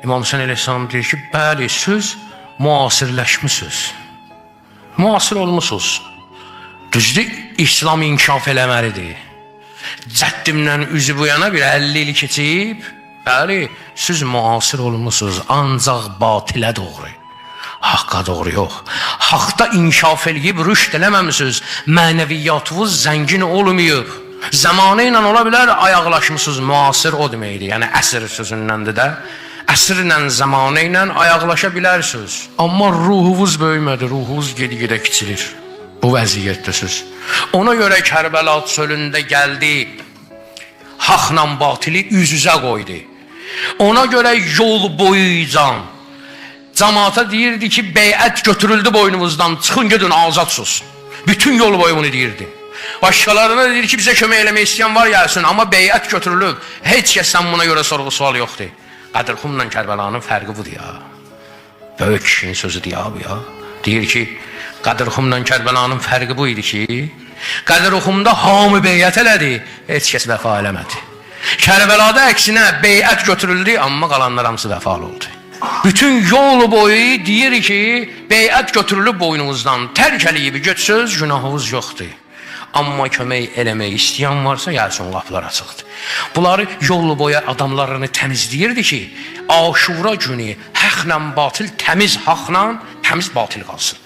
İmam Hüseyin əleyhissalam deyir ki, bəli, siz müasirləşmisiniz. Müasir olmusunuz. Düzdür, İslam inkişaf eləməlidir. Cəddimdən üzü bu yana bir 50 il keçib, bəli, siz müasir olmusunuz, ancaq batilə doğru. Haqqa doğru yox. Haqda inkişaf eləyib rüşd eləməmisiniz. Mənəviyyatınız zəngin olmayıb. Zamanı ilə ola bilər ayaqlaşmısınız, müasir o deməkdir. Yəni əsr sözündəndir də. Əsrlə, zamanı ilə ayaqlaşa bilərsiniz. Amma ruhunuz böyümədi, ruhunuz ged-gedə kiçilir. Bu vəziyyətdəsiz. Ona görə Kərbəla çölündə gəldi, haqla batili üz-üzə qoydu. Ona görə yol boyucan cəmaata deyirdi ki, beyət götürüldü boynumuzdan, çıxın gedin azadsınız. Bütün yol boyu bunu deyirdi. Başqalarına deyir ki, bizə kömək eləmək istəyən var gəlsin, amma beyət götürülüb. Heç kəsdən buna görə sorğu sual yoxdur. Qədirxumla Kərbəlanın fərqi budur ya. Böyük kişinin sözüdür ya bu ya. Deyir ki, Qədirxumla Kərbəlanın fərqi bu idi ki, Qədirxumda hamı beyət elədi, heç kəs vəfa eləmədi. Kərbəlada əksinə beyət götürüldü, amma qalanlar hamısı vəfalı oldu. Bütün yol boyu deyir ki, beyət götürülüb boynumuzdan, tərk eləyib getsöz, günahınız yoxdur. Amma kömək eləmək istəyən varsa gəlsin, qapılar açıqdır. Bunları yol boyu adamlarını təmizləyirdi ki, Aşura günü həqlə batil təmiz haqla təmiz batil qalsın.